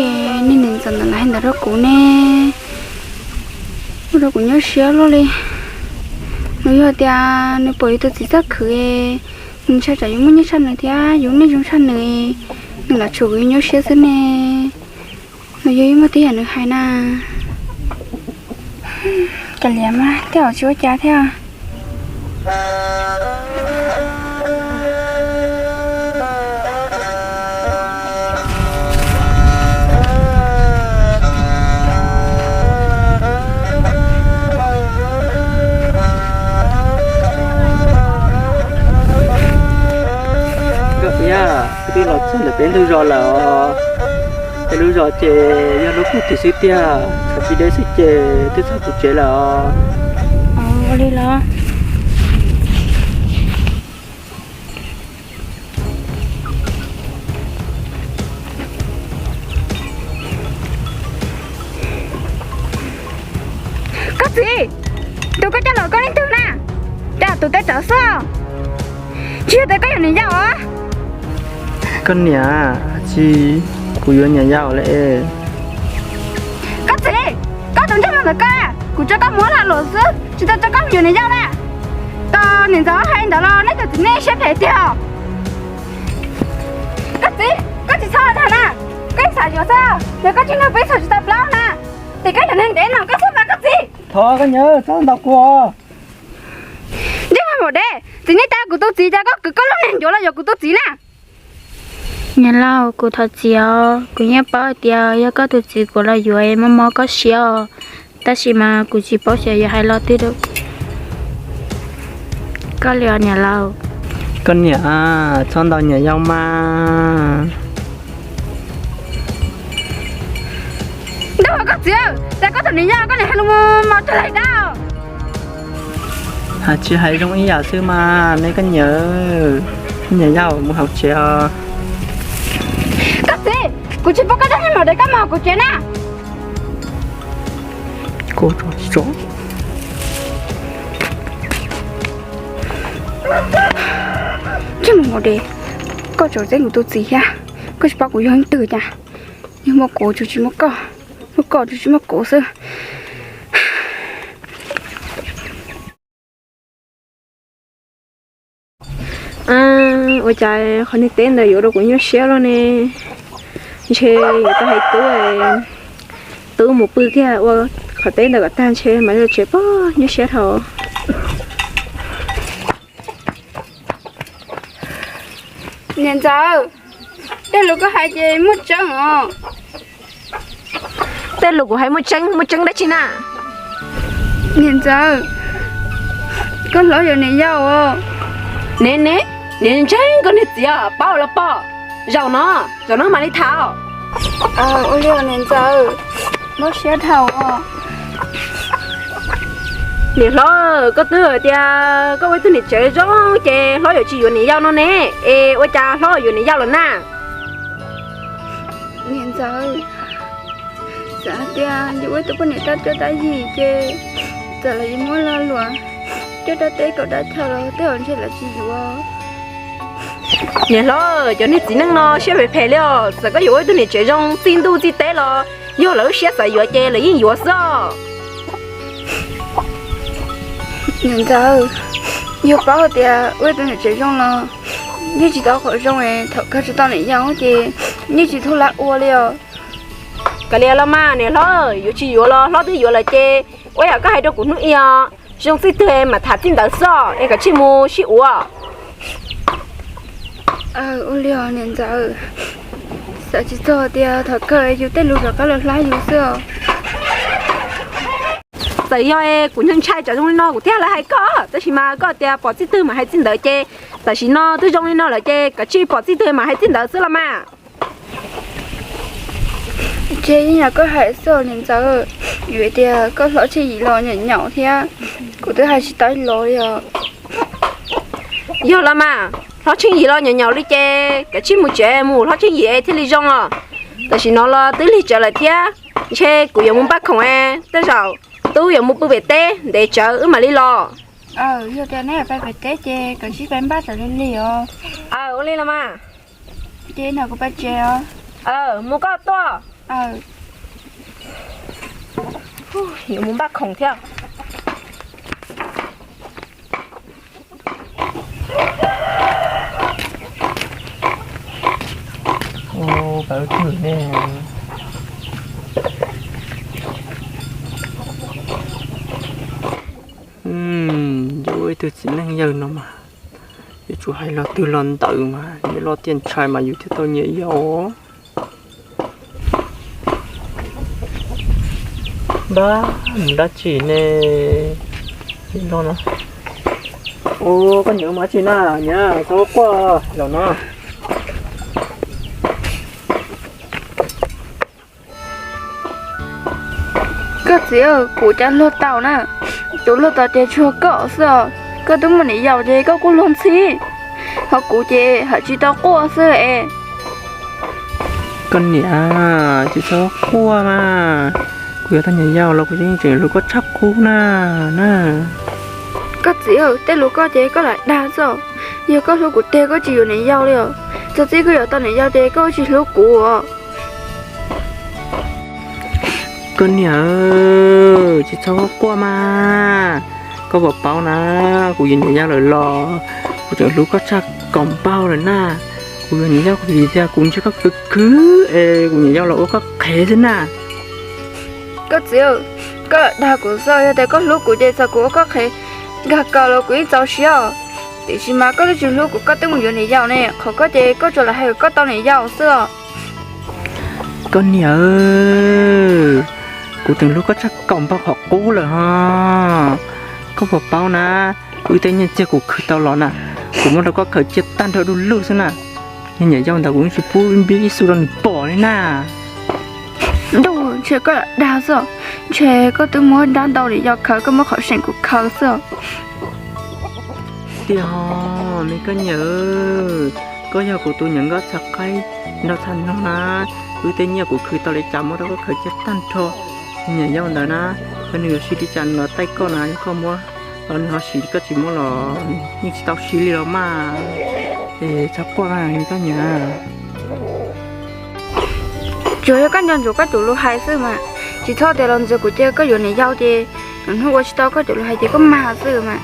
Nej niam ntxawm ntawd lam hais ntawd rau kuv ne, ua rau kuv nyuaj siab luaj li. Nws yog tias nws pom yus tus txiv txawj khwv, nws ntshai tsam yus muaj nyiaj tshaj nws thiab yus niaj zoo tshaj nws, nws lam tshua kuv nyuaj siab xwb ne. Nws yog ib muaj tib yam nws hais na. Kav liam mas, tej zaum tsis ua cas thiab. Koj txiv, twb los txog ntawm peb lub zos lawm os. Peb lub zos ces yog lub puag tim xwb tiag, tshuav tsis deb xwb ces twb txog kuv tsev lawm os. Ua li los. Koj txiv, tus koj coj los koj leej twg na? Cas tus teb rawv xwb, tsis yog tias koj yuav niam yau os? Koj niam, tsis, kuv yuav niam yau lawm. Koj txiv, koj tus ntsej muag ntawm koj, kuv tso koj mus ua lag luam xwb tsis tau tso koj mus yuav niam yau na. Tos niam ntxawm hais ntawd los nej cov txiv neej siab phem tiag. Koj txiv, koj tsis txhob ua tag na, koj yeej xav yuav xwb, yog koj tsis nrog peb txhawm tsis tau plaub na, ces koj yuav neeg ntev no koj xwb mas koj txiv. Thov koj niam, txhob ntaus kuv. Ntsej muag maum dev, txiv neej tab kuv tus txiv, cas koj kwv koj lub neej ncuav los yuav kuv tus txiv na. Niam laus, kuv thov txim os, kuv yeej paub hais tias yog koj tus txiv kuv los yuav es mob mob koj siab os, tab sis mas kuv tsis paub xyov yuav hais lo twg rau koj li os niam laus. Koj niam, txhob ntaus niam yau mas. Ntuj, koj txiv, cas koj tus niam yau koj niam hais lus mos mos rau lawv dab. Hais tsis hais zoo ib yam xwb mas ne koj niam, niam yau mus hauv tsev os. Koj txiv, kuv tsis pub koj coj niag maum dev koj mus hauv kuv tsev na. Ntsej muag maum dev, koj tseem txeeb kuv tus txiv thiab, koj tsis paub kuv yog leej twg cas? Yog muaj kuv tsuas tsis muaj koj, muaj koj tsuas tsis muaj kuv xwb. Ua cas qhov niag teb ntawd yuav rau kuv nyuaj siab luaj ne? Ntshe yuav tau hais tub, tub mus pw kiag ua qhov teb ntawd kom tag ntshe mam li los tsev pog, nyuaj siab dhau. Niam ntxawm, tej lus koj hais ces muaj tseeb os. Tej lus kuv hais muaj tseeb, muaj tseeb dab tsi na? Niam ntxawm, koj hlob yuav niam yau os. Ne ne, niam ntseeg koj niag txiv, paub los pom. Zaum no, zaum no mam li tham. Ua li niam ntxawm, mob siab dhau os. Niam hlob, koj twb hais tias koj ua ib tug niam tsev zoo ces hlob yuav tsis yuav niam yau no ne, es ua cas hlob yuav niam yau lawm na? Niam ntxawm, xav hais tias yus ua ib tug poj niam tab cuab tab yig ces txawm los yus muab lag luam cuab dab teb kaum dab chaw los tej zaum ntshe lawv tsis yuav. Niam hlob, cov niag txiv neej no siab phem phem li os, txawm koj yuav ua ib tug niam tsev zoo txij ntuj txij teb los yog lawv lub siab xav yuav ces lawv yeej yuav xwb os. Niam ntxawm, yog paub tias ua ib tug niam tsev zoo los yeej tsis tau qhov zoo es thaum kawg tsis tau niam yau ces yeej tsis tau lam ua li os. Kav liam los mas niam hlob, yuav tsis yuav los hlob twb yuav lawm ces ua yam koj hais rau kuv hnub i os, zoo txij twg mam tham txij ntawd xwb es kav tsij mus sib ua. Ua li os niam ntxawm, xav tsis txog tias thaum kawg yus tej lus rov qab los hlab yus xwb os. Txawm yog kuv ntshai ntshai tsam zoo li no kuv thiaj li hais koj, tab sis mas koj tias pom txij twg mam hais txij ntawd ces tam sim no twb zoo li no lawm ces kav tsij pom txij twg mam hais txij ntawd xwb los mas. Ces yeej yam koj hais xwb niam ntxawm, vim tias koj hlob Tsheej Yim los nyaum nyaum thiab, kuv twb hais tsis tau los li os. Yog los mas, hlob Tsheej Yim los nyaum nyaum li ces kav tsij mus tsev mus, hlob Tsheej Yim es thiaj li zoo os. Tam sim no los twb lig tsawv lawm thiab, ntshe kuv yuav mus npaj khoom es tej zaum tub yuav mus pw pem teb ntev tsawv wb mam li los. Yog tias neb yuav pais pem teb ces kav tsij pais npaj tsam li li os. Ua li los mas. Ces no kuv pais tsev os. Mus koj tuaj. Yuav mus npaj khoom thiab. Ua, pab twg ne? Yus ua ib tug txiv neej yawg no mas yuav tsum hais los twg los ntawd mas nyias loj tiaj ntshai mas yus thiaj tau nyias yau. Npab, mus dab tsi ne? Ua, koj niam mus dab tsi na, niam txhob quaj los no. Koj txiv, kuv cas luag tau na, tus luag tau ces tsuas koj xwb os. Koj twb muaj niam yau ces koj kuj luag ntxhi, ho kuv ces haj tsis tau quaj xwb es. Koj niam, tsis txhob quaj mas, kuv yuav tau niam yau los kuv yeej tseem hlub koj tshaj qub na, na. Koj txiv, tej lus koj ces koj lam dag xwb. Yog koj hlub kuv tiag koj tsis yuav niam yau li os. Txog txij koj yuav tau niam yau ces koj tsis hlub kuv os. Koj niam, tsis txhob quaj mas, koj puas paub na, kuv yuav niam yau lawm los kuv tseem hlub koj tshaj kaum npaug lawm na. Kuv yuav niam yau vim tias kuv ntsia koj khwv khwv es kuv niam yau los ua koj qhev xwb na. Koj txiv, koj lam dag kuv xwb, yog tias koj hlub kuv ces txawm kuv ua koj qhev nkag kaus los kuv yeej txaus siab os. Tiam sis mas koj twb tsis hlub kuv, koj twb mus yuav niam yau ne, qhov koj ces koj tsuas lam hais kom koj tau niam yau xwb os. Koj niam, kuv tseem hlub koj tshaj kaum npaug qhov qub lawm ho. Koj puas paub na, wb tej nyiaj txiag kuv khwv tau los na, kuv muab rau koj khaws cia tag nrho du lug xwb na. Niag niam yau ntawd kuv yeej tsis pub npib ib xu rau nws pom li na. Ntuj, ntshe koj lam dag xwb, ntshe koj twb muab nrab ntau niam yau khaws, koj muab qhov seem kuv khaws xwb. Tiag, me koj niam, koj yog kuv tus niam nkauj txhav qaib nraug txhav noog na. Wb tej nyiaj kuv khwv tau li cas muab rau koj khaws cia tag nrho. Niam yau ntawd na, yog nws yuav siv li cas nws los taij koj na, yog koj muab los nws ho siv, koj tsis muab los yeej tsis tau siv li los mas. Es txhob quaj, koj niam. Tsuas yog koj nco ntsoov koj cov lus hais xwb mas, tsis txhob tias los ntxias kuv cia koj yuav niam yau ces lwm hnub ua tsis tau koj cov lus hais ces koj mag xwb mas.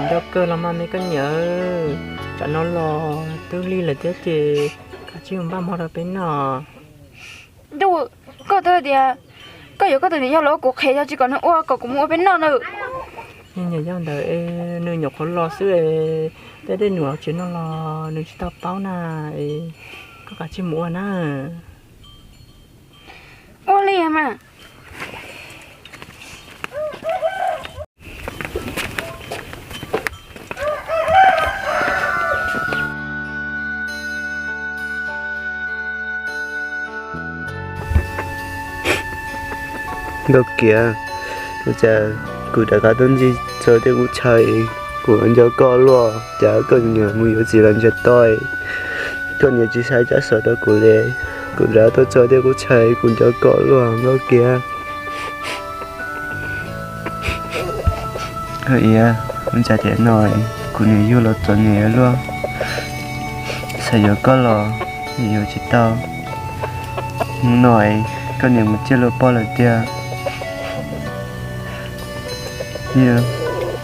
Nco kawg los mas me koj niam, tsam no los twb lig lawm thiab ces kav tsij mus npaj mov rau peb noj. Ntuj, koj twb tias koj yuav koj tus niam yau los ua kuv qhev, yog tsis kom nws ua kom kuv mus ua peb noj na. Niag niam yau ntawd nws nyuam qhuav los xwb, tej dej num hauv tsev no los nws tsis tau paub na, koj kav tsij mus ua na. Ua li mas. Nkauj Kiab, ua cas kuv rov qab tuaj ncig txog tej qub chaw, kuv nco koj luaj, cas koj niam mus yuav txiv los ntsiag to, koj niam tsis xa tsab xov rau kuv li. Kuv rov qab tuaj txog tej qub chaw, kuv nco koj luaj Nkauj Kiab. Nkauj Iab, ua cas tiam no kuv niam yug los txom nyem luaj, xav yuav koj los yuav tsis tau. Hnub no koj niam mus ciaj luag poj lawm tiag. Yog,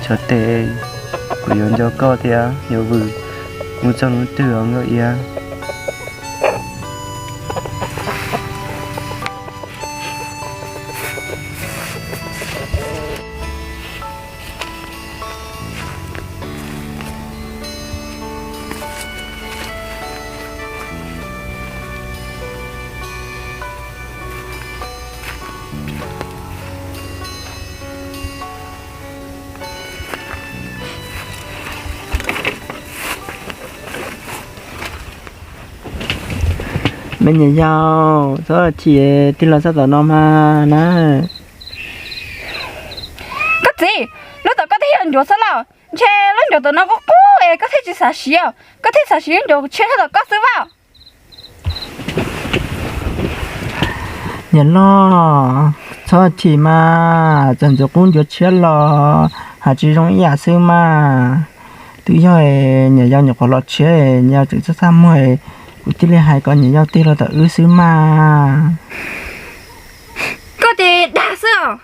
xyov tes kuv yuav nco koj thiab yuav vwm mus txog hnub twg os Nkauj Iab. Me nyuam yaus, txhob chim, tig los txog tom no mas na. Koj txiv, lub tom koj twb yog ncuav xwb los? Ntshe lub ncuav tom no qub qub es koj thiaj tsis xav siv, koj thiaj xav siv lub ncuav tshiab txog tom koj xwb vas. Niam loj, txhob chim mas, txawm ntxuav qub ncuav tshiab los haj tsis zoo ib yam xwb mas. Twb yog niam yau nyuam qhuav los tshiab, niam yau tseem txaj txaj muag, Kuv thiaj li hais kom niam yau tig los tom wb xwb mas. Koj ces dag xwb os.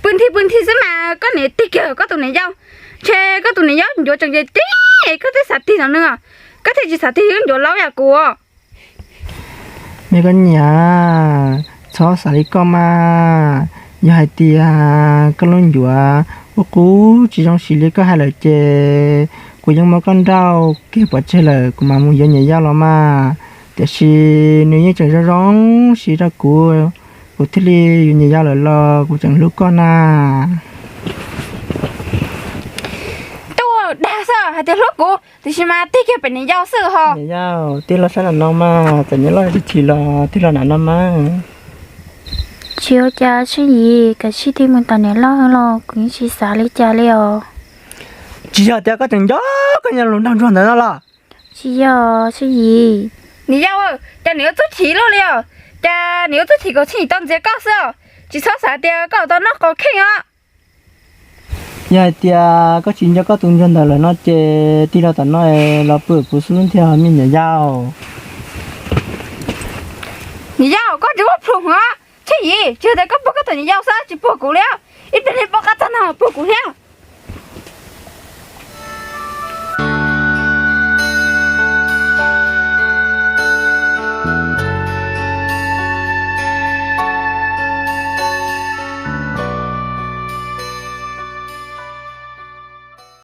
Pw nthi pw nthi xwb mas koj niam tig kiag koj tus niam yau. Ntshe koj tus niam yau ncuav tseem ces tig, koj twb xav tig no nws, koj thiaj tsis xav tig wb ncuav laub yam kuv. Me koj niam, txhob xav li koj mas. Yog hais tias koj lub ncuav qub qub tsis zoo siv li koj hais lawm ces kuv yeej muab koj nrauj kiag pov tseg lawm kuv mam mus yuav niam yau los mas. Tiam sis nws yeej tseem zoo zoo siv rau kuv, kuv thiaj li yuav niam yau lawm los kuv tseem hlub koj na. Tuaj dag xwb hais tias hlub kuv, tiam sis mas tig kiag pem niam yau xwb ho. Niam yau, tig los sab nram no mas, txawm niam loj tsis chim los tig los nram no mas. Tsis ua cas Tsheej Yim, kav tsij tig mus tom niam loj los kuv yeej tsis xav li cas li os. Tsis yog tias koj tseem nco koj niag lus nraug ntsuag ntawd no los? Tsis yog Tsheej Yim. Niam yau, cas niam yuav txuj chim luaj li os? Cas niam yuav txuj chim kom Tsheej Yim tau ntxias koj xwb os? Tsis txhob xav tias koj tau noj qos kheej os. Yog hais tias koj tsis nco koj tus ntsuag ntawd lawm no ces tig los tom no los pw kuv xub thiab me niam yau. Niam yau, koj tsis muaj plhus os. Tsheej Yim, tsis yog tias koj puag koj tus niam yau xwb tsis puag kuv li. Ib pliag li poob qab tag no puag kuv thiab.